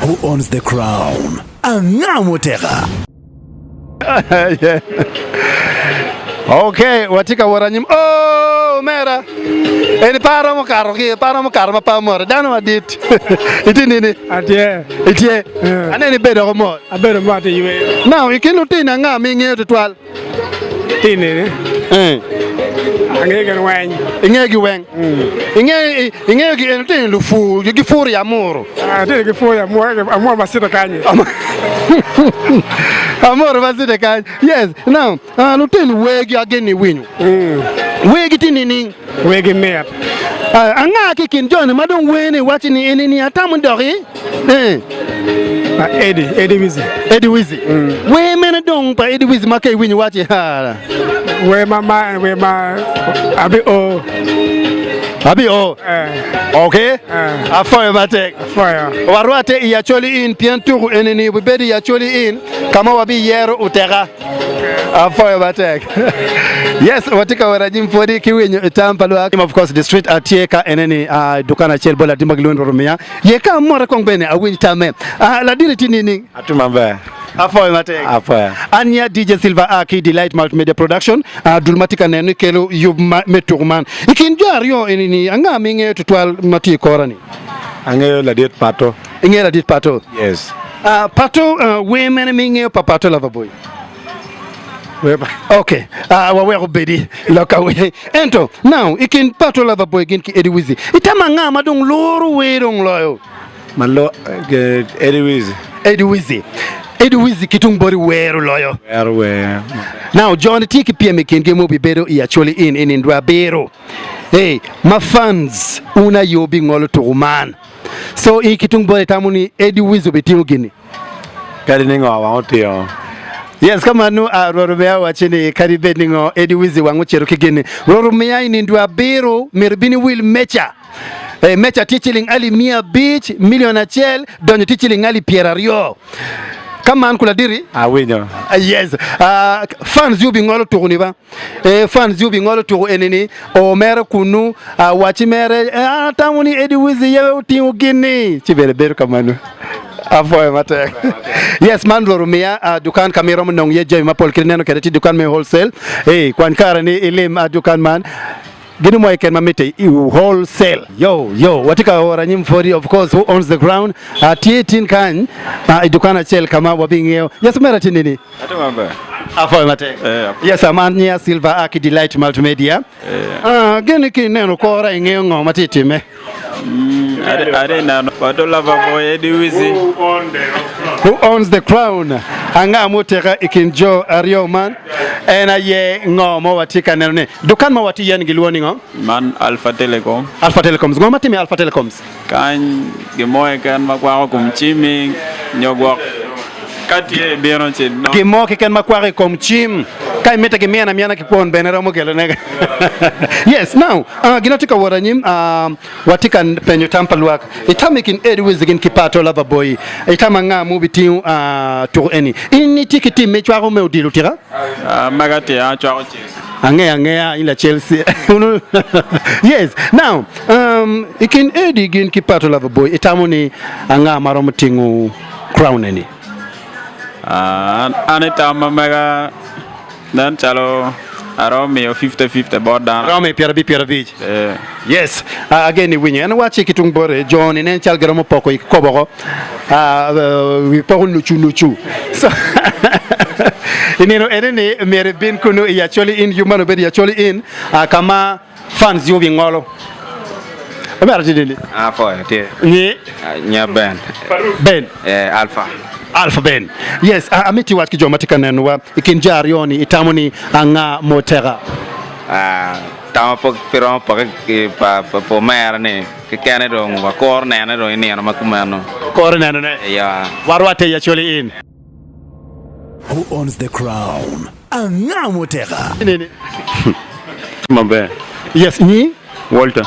Who owns the crown? Anga muteka? Ok, watye ka wot anyim. Oh, omera! Eni pe aromo kato ki, pe aromo kato ma pe amoto. Dano madit. Itye nini? Atye. Itye? Eh. Aneno ibedo oko mot. Abedo mot atye yweyo. Now, i kin lutini anga ma ingeyo tutwal? Tini ni. Eh. Angeyo gin weng. Ingeyo gi weng? Ingeyo ingeyo gi eno tini lupur gipuro i amuru. Ah, tini gipuro i amuru, amuru ma cito kany. Amuru ma cito kany. Yes. Now, uh, lutini wegi ageni iwinyo. Wegi tye nining? Wegi mit. Uh, anga ki i kin joni ma dong weni waci ni eni ni atamo doki? Eh. Pa Eddie, Eddie Wizzy. Eddie Wizzy. Wer mene dong pa Eddie Wizzy ma ka iwinyo waci ha. Wer ma ma wer ma abi o. Abi o. Eh. Okay. Eh. Afoyo matek. Afoyo. Warwate i Acholi Inn pien tuku eni ni obibedo i Acholi Inn ka ma wabiyero oteka. Afoyo matek. Yes, watye ka wot anyim pwodi ki winyo i tam pa lwak. Of course, the street atye ka eneni uh, dukan acel bot ladit ma gilwongo ni Rwot Omiya. Ye ka amote kong bene awinj tamme. Uh, ladit itye nining? Atye maber. Afoyo matek. Afoyo. An nya DJ Silver a ki Delight Multimedia Production. Uh, dul ma tye ka neno ni kelo yub ma, me tuku man. I kin jo aryo eni-ni, anga ma ingeyo tutwal ma tye i kora ni? Angeyo ladit Pato. Ingeyo ladit Pato? Yes. Uh, Pato, uh, wer mene ma ingeyo pa Pato Lover Boy? Wer pa. Ok, uh, waweko bedi loka wer. Ento, now, i kin Pato Lover Boy gin ki Eddie Wizzy, itamo anga ma dong luro wer dong loyo? Ma lo, eh, Eddie Wizzy. Eddie Wizzy. Eddie Wizzy ki tung boti wero loyo. Wero wer. Now, joni tye ki pyem i kingi ma obibedo i Acholi Inn i nindwe abiro. Hey, ma fans un aye wubingolo tuku man. So in ki tung boti itamo ni Eddie Wizzy obitingo gini? Kadi ni ngo wang otingo. Yes, ka mano uh, Rwot omiya owaci ni kadi bed ni ngo Eddie Wizzy wang ocito ki gini. Rwot omiya i nindwe abiro myero ibin iwil meca. Eh, meca tye ciling alip 500, milion acel, donyo tye ciling alip 20. Ka man ku laditi? Awinyo. Uh, yes. Uh, fans yu bingolo tuku ni ba. Eh, fans yu bingolo tuku eni ni o mere kunu uh, waci mere eh, an atamo ni Eddie Wizzy yewe otingo gini. Ci bene bedo kamano. Apwoyo matek. Yes, man Rwot omiya uh, dukan ka ma iromo nongo iye jami mapol kit ineno kwede tye dukan me wholesale. Hey, kwany kare ni ilim uh, dukan man. Gino mo keken ma mitte i wholesale. Yo, yo, watye ka oro anyim pwodi, of course, who owns the ground. Uh, tye tin kany uh, i dukan acel ka ma wabingiyo. Yes, omera tye nini? Atye maber. Apwoyo matek. Eh, apwoyo. Yes, am an nyinga Silver a ki Delight Multimedia. Eh. Uh, gini ki ineno kora ingeyo ngo ma tye time. Ade neno Pato Lover Boy Eddie Wizzy. Who owns the crown? Anga muteka i kin jo aryo man? En aye ngo ma watye ka neno ni dukan ma watye iye ni gilwongo ni ngo? Man Alpha Telecom. Alpha Telecoms. Ngo ma timme i Alpha Telecoms? Kany gin mo keken ma kwako kom cimmi nyo gwok ka tye ibino ci nongo. Gin mo keken ma kwako i kom cim. Ka imito gimyeno amyena ki kwon bene romo kelone. Yes, now, uh, gin atye ka wot anyim, uh, watye ka penyo tam pa lwak. Itamo i kin Eddie Wizzy gin ki Pato Lover Boy, itamo anga ma obitingo uh, tuko eni? In itye ki tim me cwako me odilo tika? Uh, mega tye acwako Chelsea. Angeyo angeya in la Chelsea. Yes, now, um, i kin Eddie gin ki Pato Lover Boy, itamo ni anga ma romo tingo crown eni? Uh, an itam ma mega nen calo aromo miyo 50-50 bot dano. Romo i 50 50. Eh. Yes, uh, again iwinyo en wacci ki tung bote jo-ni nen cal giromo poko i kikopo oko uh, uh, poko nucu nucu. So i nino eni ni myero ibin kunu i Acholi Inn, yub man obedo i Acholi Inn uh, ka ma fans yubi ngolo. Omera tye nini? Afoyo tye. Nyi? Nya Ben. Ben. Eh, Alpha. Alpha Ben. Yes, uh, amiti wac ki jo ma tye ka nenowa i kin jo aryo-ni itamo ni anga muteka? Ah, tamo pe pe romo poke ki pa pa pa omera ni kekene dong wakuro nene dong i nino ma kumeno. Wakuro nenone. Iya. Warwatte i Acholi Inn. Who owns the crown? Anga muteka? Nini? Maber. Yes, nyi? Walter.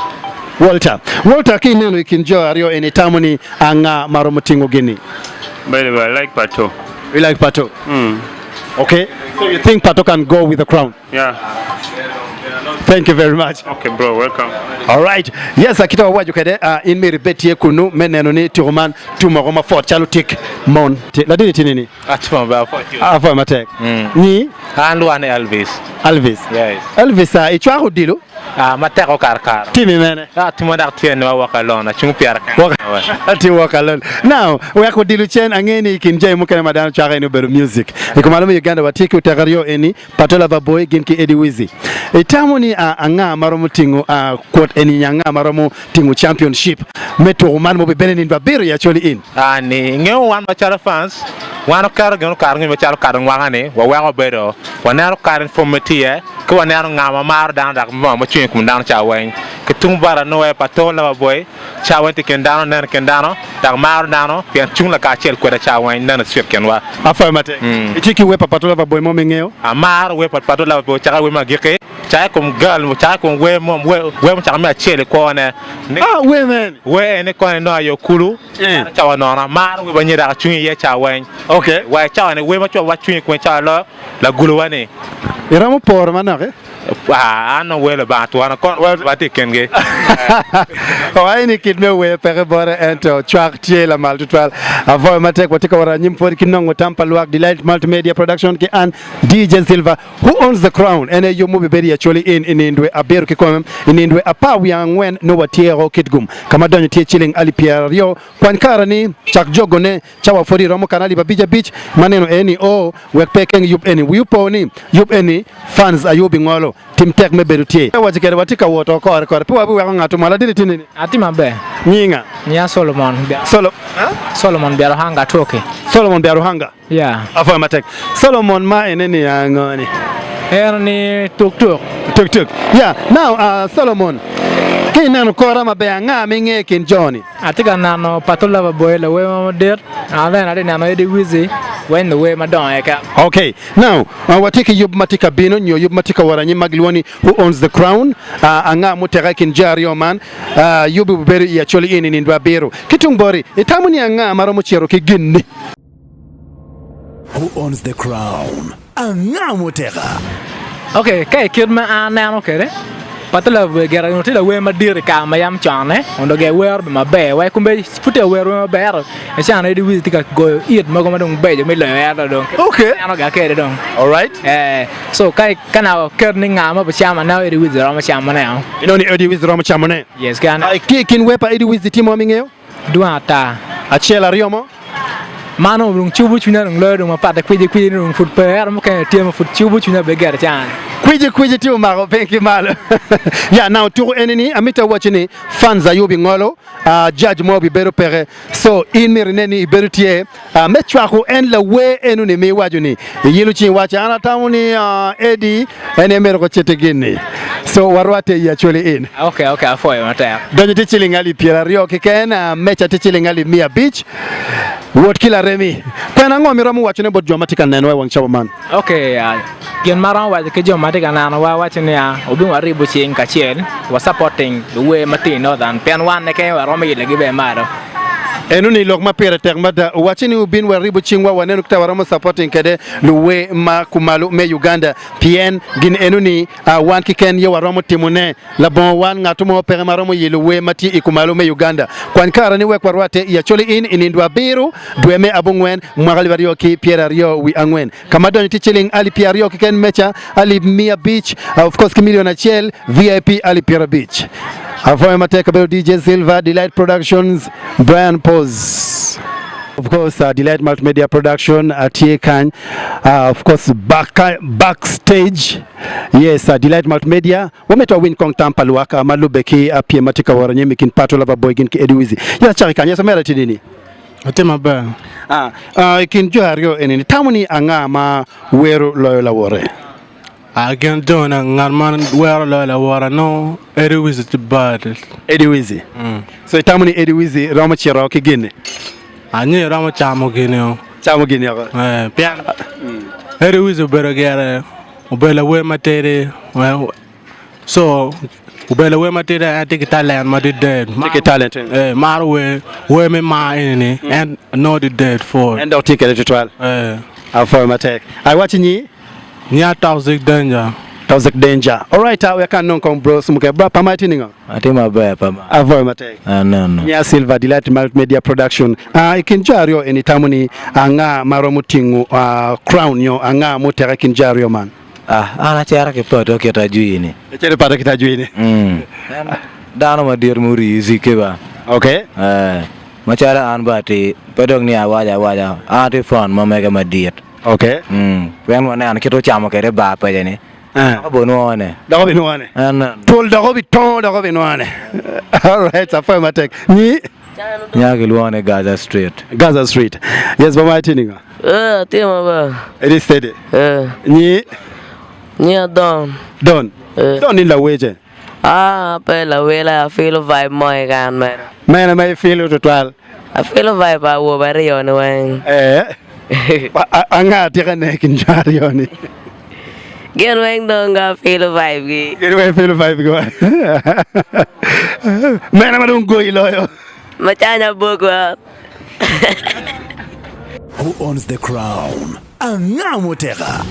Walter. Walter, ka ineno i kin jo aryo eni itamo ni anga ma romo tingo gini? By the way, I like Pato. You like Pato? Mm. Okay. So you think Pato can go with the crown? Yeah. Thank you very much. Okay bro, welcome. All right. Yes, kita wawaco kede uh, in myero ibed tye kunu me neno ni tuko man tumoko ma fot calo tik mon. Ladini tye nini? Atye maber apwoyo tye. Apwoyo matek. Nyi? An lwonga ni Elvis. Elvis. Yes. Elvis, uh, icwako odilo? Ah, matek okato kare. Timi mene? Ah, timo dok tye ni wa walk alone, acung pyera kena. Atye walk alone. Now, wek odilo cen, ange ni i kin jami mukene ma dano cwako eni obedo music. I kumalo me Uganda watye ki oteka aryo eni, Pato Lava Boy gin ki Eddie Wizzy. Itamo ni anga ma romo tingo kwot eni nyo anga ma romo tingo championship me tuko man mubibene nino abiro i Acholi Inn? Ni ingeyo wan macalo fans, wan oketo gin okato ngec macalo kato ngwaka ni waweko bedo, waneno kare pwom me tiye ki waneno nga ma maro dano dok ngo ma cung i kom dano ca weng. Ki tung bot Anoe Pato Lava Boy, Ca weng tye i kin dano, neno i kin dano, dok maro dano, pien cung lakacel kweda ca weng, neno cwit kinwa. Apwoyo matek. Itye ki wer pa Pato Lover Boy mo ma ingeyo? Amaro wer pa Pato Lover Boy caka wer me agikki, caka i kom girl, caka i kom wer mo, wer mucako me acel i kwone. Ah, wer mene? Wer eni koni nongo aye okulu, calo cawa nono. Amaro wer ma nyo dok acung iye ca weng. Okay. Wa i cawa ni, wer ma cwalo wa cung i kome cawa loyo, laguluwa ni. Iromo poro manok eh? An dong wer Lubanga twona kono watye i kingi. Owaco ni kit me wer peke bote ento cwak tye lamal tutwal. Avoyo matek watye ka wot anyim pwod ki nongo tam pa lwak Delight Multimedia Production ki an DJ Silver who owns the crown en aye yub mubibedo i Acholi Inn i nindwe abiro kikome i nindwe apar wiye angwen nongo watyeko Kitgum ka ma donyo tye ciling alip pyeraryo kwany kare ni cak jogone Cawa pwod iromo kana alip abic abic ma neno eni oo wek pe ekeng yub eni. Wiyi opo ni yub eni fans aye obingolo. Tim tek me bedo tye. Waci kede watye ka wot oo kore kore pe wabiweko ngat mo. Ladit itye nini? Atye maber. Nyinga? Nyinga Solomon. Solo. Solomon Byaruhanga Atwoki. Solomon Byaruhanga. Yeah. Apwoyo matek. Solomon ma ene ni ango ni? Eno ni tuk tuk. Tuk tuk. Yeah. Now uh, Solomon, ka ineno kora maber anga ma ingeyo i kin jo-ni? Atye ka neno Pato Lover Boy lawer mo madit, and then atye ka neno Eddie Wizzy weng luwer madongo keken. Okay, now uh, watye ki yub ma tye ka bino nyo yub ma tye ka wot anyim ma gilwongo ni Who Owns the Crown? Uh, anga muteka i kin jo aryo man? Uh, yub obibedo i Acholi Inn i nindwa abiro. Ki tung boti, itamo ni anga ma romo cito ki gin-ni? Who owns the crown? Anga muteka? Ok, ka i kit ma an aneno kwede, Pato Lawer gire onongo tye lawer madit i kare ma yam con-ne, onongo gire wero bene maber wa i kombe pud tye ka wero wer maber ento i caa-ni Eddie Wizzy tye ka goyo it mogo ma dong beco me loyo ento dong Okay. aneno gire kwede dong. Alright. Eh, so ka ka naka oket ni nga ma bicamo aneno Eddie Wizzy romo camone o. Inongo ni Eddie Wizzy romo camone? Yes, ki an Ah, Tye i kin wer pa Eddie Wizzy tye mo ma ingeyo? Dwong ata. Acel aryo mo. Man dong cubo cwinya dong loyo dong mapat kwiji kwiji ni dong pud pe ento mukene tye ma pud cubo cwinya bene gire can. Kwiji kwiji tye omako piny ki malo. Ya now tuku eni ni amito awaci ni fans aye obingolo uh, judge mo obibedo peke so in myero inen ni ibedo tye uh, me cwako en lawer eno ni ma iwaco ni iyilo cing iwaco an atamo ni uh, Eddie en aye myero kociti gin-ni so warwatte i Acholi Inn. Ok ok apwoyo matek. Donyo tye ciling alip pyeraryo keken, meca tye ciling alip miya abic. Wot ki laremi. Kwena ango ma iromo wacone bot jo ma tye ka nenowa i wang cawa man? Ok, gin ma aromo waco ki jo ma tye ka nenowa awaco niya, wubin waribo cing kacel, wa supporting luwer ma tye i Northern pien wan keken waromo ilogi bene malo. Enoni lok ma pire tek mada. Owacci ni wubin waribo cingwa wanenu kita waromo supporting kwede luwer ma kumalo me Uganda pien gin enoni wan keken ye waromo timone. Labongo wan, ngat mo peke ma romo yelo wer ma tye i kumalo me Uganda. Kwany kare ni wek warwatte i Acholi Inn i nindwa abiro, dwe me abongwen, mwaka 2024 ka ma donyo tye ciling alip 20 keken meca alip 500, of course ki million acel, VIP alip 50. Apwoyo matek kabedo DJ Silver, Delight Productions, Brian Pose. Of course, Delight Multimedia Production tye kany, of course back, backstage. Yes, Delight Multimedia, wamito wawiny kong tam pa lwak ma lubbe ki pyem ma tye ka wot anyim i kin Pato Lover Boy gin ki Eddie Wizzy. Yes, acaki kany. Yes, omera tye nini? Atye maber. Ah, i kin jo aryo eni ni, tamo ni anga ma wero loyo lawote? Ah, gin jone ngat ma wero loyo lawote nongo Eddie Wizzy tye bad. Eddie Wizzy. So itamo ni Eddie Wizzy romo cito ki gin-ni? Anyo iromo camo gin-ni. Camo gin-ni oko. Eh, pien Eddie Wizzy obedo gire, obedo lawer matidi, so obedo lawer matidi en tye ki talent madit. Tye ki talent. Eh, maro wer, wer me mar eni-ni, en nongo didit pwod. En dok tye kwede tutwal. Eh. Apwoyo matek. Iwaci nyi? Nya Toxic Danger. Toxic Danger. Alright, wek anong kong bros mukene. Bro, pa ma itye ningo? Atye maber pa ma. Avoyo matek. Aneno. Nya Silver Delight Multimedia Production. I kin jo aryo eni itamo ni anga ma romo tingo crown nyo anga muteka i kin jo aryo man? Ah, an acito ki pato kit ajwini. Icito i pato kit ajwini? Mm. En dano madit murii zikke ba. Okay. Eh, macalo an ba atir, pe dong ni awaco awaca, an atye fan ma mege madit. Okay. Mm. Pien waneno kit ocamo kwede bar paca ni. Eh. Dok obinwone. Dok obinwone. En neno. Twol dok obitongo dok obinwone. Alright, apwoyo matek. Nyi? Nya kilwongo ni Gaza Street. Gaza Street. Yes, mama itye ningo? Eh, atye maber. It is steady. Eh. Nyi? Nyi Don. Don. Eh. Don ni lawece. Ah, pe lawela, afilo vibe mo keken mere. Mene ma ifilo tutwal? Afilo vibe pa awobe aryo ni weng. Eh. Anga atika ne kin jo aryo ni? Gin weng dong afilo vibe gi. Gin weng ifilo vibe gi wa. Mene ma dong goyi loyo? Macanya bokwa. Who owns the crown? Anga muteka?